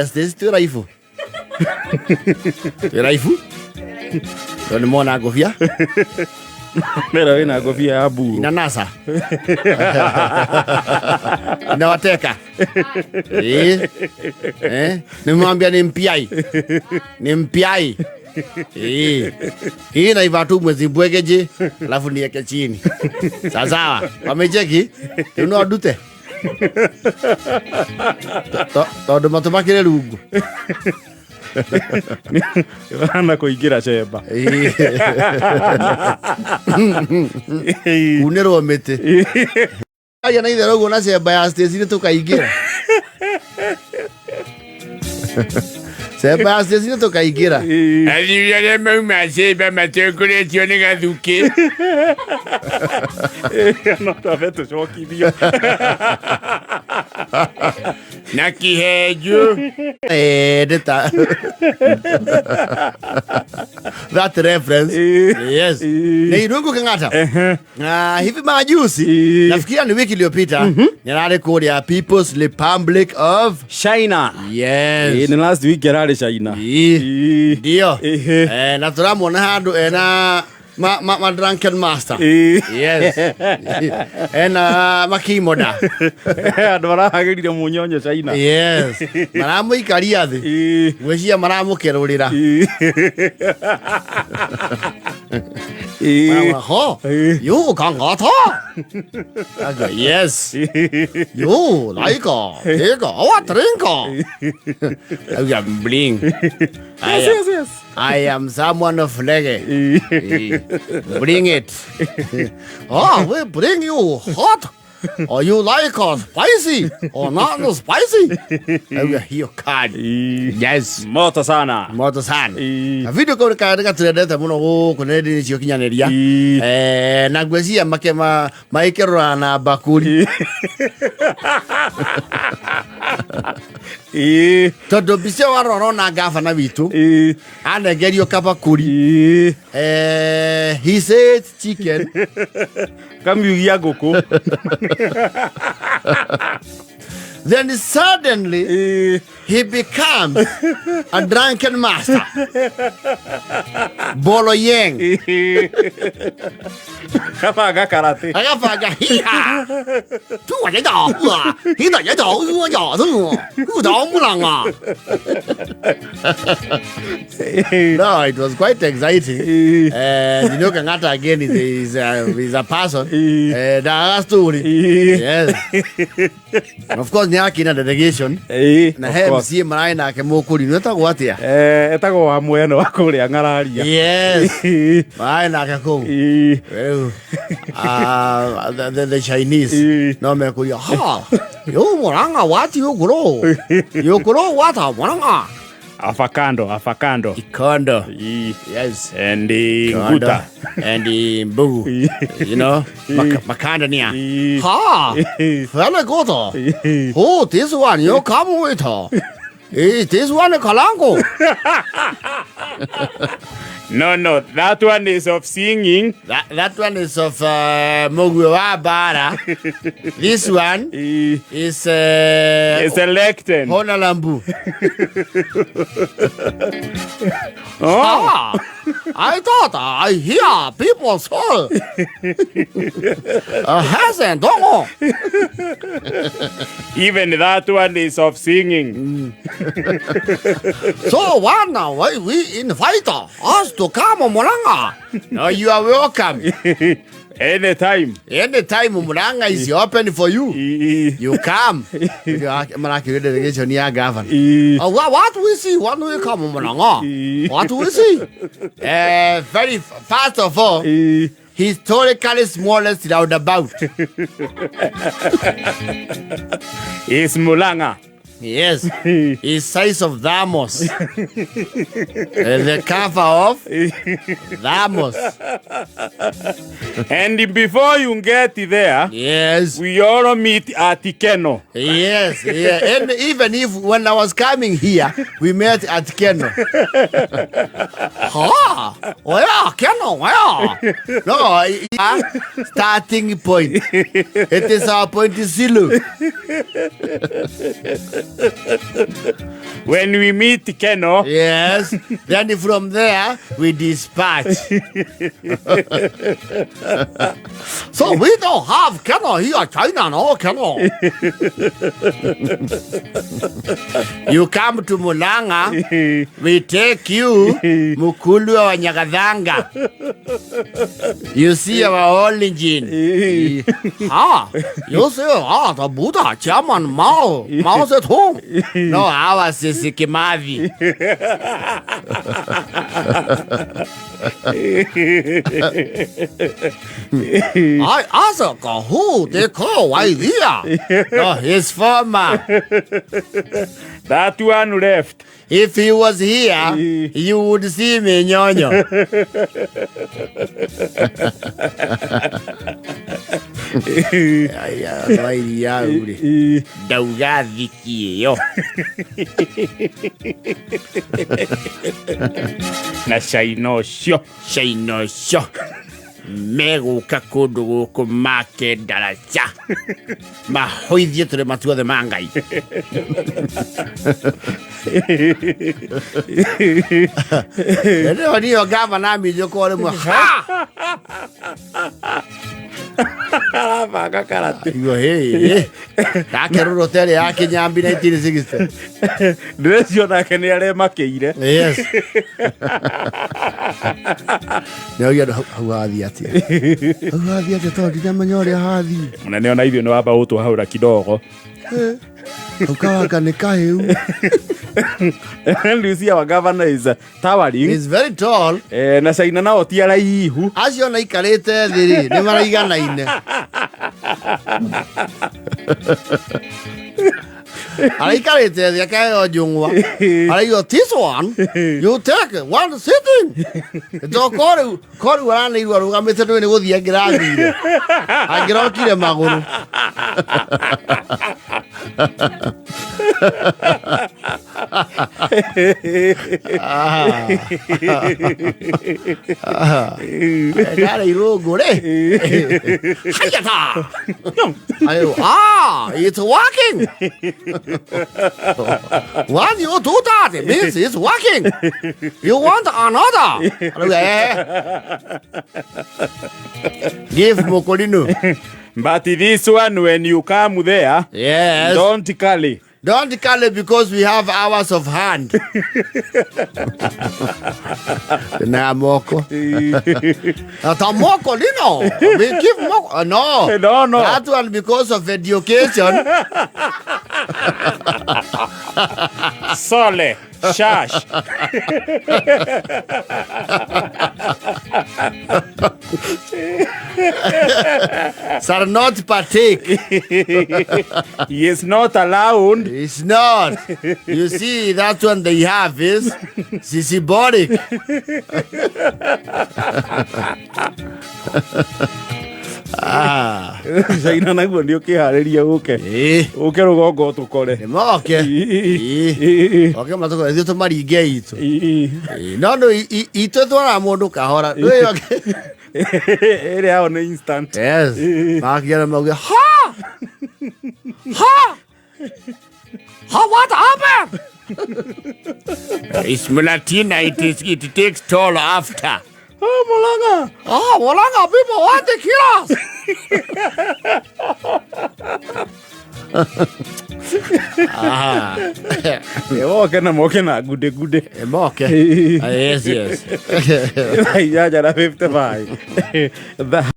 Stacy twĩ raibu twĩ raibu tondũ nĩ mona ngũbia. Mera wĩna ngobia ya mburu. Inanasa inawateka. Eh. Eh, nimwambia ni mpiai, ni mpiai. Eh. Hii naiva tu mwezi mbwegeje, alafu nieke chini. Sawa, wamecheki rĩu no ndute tondũ matũ makĩrĩ rungu. Hana kũingĩra cemba. Kunĩrwo mĩtĩ aria na itherũ ũguo na cemba ya Stacy nĩ tũkaingĩra cemba ya Stacy nĩ tũkaingĩra. Athuri arĩa mauma cemba matongoretio nĩ gathukĩ. No twambe tũcokithio. Na kihenju. Eh, ndĩta that reference. Yes, nĩ Irungu Kang'ata. Hivi majuzi, nafikiria ni wiki iliyopita, nĩrarĩ kũrĩa People's Republic of China. Yes. Ĩ, nĩ last week ararĩ China. Ĩ. Ĩ. Ndio. Ehe. Eh, na tũramuona handũ ena ma drunken master. Ĩ. Yes, ena makimoda. Andũ marahagĩrire mũnyonyo China. Yes, maramũikaria thĩ. Ĩ. Ngwĩciria maramũkerũrĩra. Ĩ. Ĩ. Ho. Ĩ. You kangata. Yes, you like take what drink. Auga bling. I Yes, am, yes. I am someone of reggae. Ĩ. Eh, bring it. Oh, we bring you hot. Or you like spicy or not spicy? Auga hiyo kali. Ĩ. Yes. Moto sana. Moto sana. Ĩ. Na video kau nĩ gaturendete mũno gũkũ nenda-inĩ cia ũkinyanĩria. Ĩ. Eh, na ngwĩciria make magĩkĩrora na mbakũri. Ĩ. Tondũ mbica ĩyo warora ũrona ngabana witũ Ĩ. anengerio kabakũri. Ĩ. Eh, he said chicken. Kamiugia ngũkũ. Then suddenly Ĩ. he becomes a drunken master. Bolo Yeng. Kabanga karate. Agabanga hiha. Tu wa ya wa. Hi da ya da wa ya tu. Ku da mu lang ah. No, it was quite exciting. Ĩ. You know, Kangata again is a person. Ĩ. That story. Ĩ. Yes. Of course, nĩ akina delegation. Ĩ, Na of he course. MCA mararĩ nake mũkũri nĩ etagwo atĩa? Eh, etagwo wa mwena wa kũrĩa ng'araria. Yes. Ĩ. Mararĩ nake kũu. Ĩ. Rĩu the Chinese Ĩ. no mekũria ha yo mũranga wati yũkũrũ yũkũrũ wata mũranga. Avocado, avocado. Ikondo. Ĩ. Yes. And the Ikondo. nguta. And the mbugu, makandania. Ĩ. Ha very good. Oh, this one you come with. Eh, this one kalango. No, that one is of singing. That one is of Mugwe wa Bara. This one Ĩ. is It's elected. Hona Lambu. Oh. Ah, I thought I hear people say hasn't dongo. Even that one is of singing. So one now we invite us to come Murang'a. No, you are welcome. Anytime. Anytime Murang'a is open for you. Ĩ. You come. Marakĩrĩ delegation ya governor. Ĩ. What we see when we come Murang'a? Ĩ. What we see? Very first of all, Ĩ. historically smallest roundabout. It's Murang'a. Yes, is size of Thamos. The cover of Thamos. And before you get there, Yes. we all meet at Keno. Yes, yeah. And even if when I was coming here, we met at Keno. Ha! Oh yeah, Keno, yeah. No, starting point. It is our point zero. When we meet Keno. Yes. Then from there, we dispatch. So we don't have Keno here, China, no Keno. You come to Mulanga, we take you Mukulu wa Nyagathanga. You see our origin. Ah, you see, the Buddha, Chairman Mao, Mao Zedong. No, ours is Kimathi. I ask who they call idea. No, his former. That one left. If he was here, you would see me, nyonyo. Aya, wairia uri. Ndauga thiki ĩyo. Na caina ũcio. Caina ũcio. Megũka kũndũ gũkũ make ndaraca. Mahũithie tũrĩma tuothe ma Ngai. Rĩo niyo gavana Minjũkũ rĩmwe. Ha! Arabanga karate. Igo hey. Ndakerũrwo tere ya Kĩnyambi 1960. Ndĩrecio nake nĩ aremakĩire. Yes. Nĩogia andũ hau hathiĩ atĩa? Hau hathiĩ atĩa tondũ ndinamenya ũrĩa hathiĩ. Mũnene ona ithuĩ nĩ wamba gũtũhahũra kidogo. Hau kawanga nĩ kahĩu. And you see our governor is towering. He's very tall. Na caina nao ti araihu. Acio ona aikarĩte thĩ rĩ, nĩ maraiganaine. Araikarĩte thĩ akaheo njũng'wa. Araigua this one you take one sitting. To ko rĩu ko rĩu aranĩirwo arũgamĩte ndũĩ nĩ gũthiĩ angĩrathire. Angĩrokire magũrũ. Ndarĩ irũngũ rĩ. Hayata! Ayo, it's working. When you do that, it means it's working. You want another. Give Mokolino. But this one, when you come there, yes, don't carry. Don't carry because we have hours of hand. Na moko. Ta moko lino. We give moko. No. No, no. That one because of education. Sole. Shash. Shall not partake. He is not allowed. It's not. You see, that one they have is symbolic. Caina naguo nĩ ũkĩharĩria ũke. Ũke rũgongo tũkore. Moke. Oke matũkore ithuĩ tũmaringe itũ. No no itũ twaraga mũndũ kahora. Ĩrĩa yao nĩ instant. Yes. Makiona mauge ha! Ha! Ha, what happened? It's Mulatina, it takes toll after. Oh, Mulanga! Oh, Mulanga, people want to kill us! Moke na moke na gude gude. Moke. Yes, yes. 8:55. The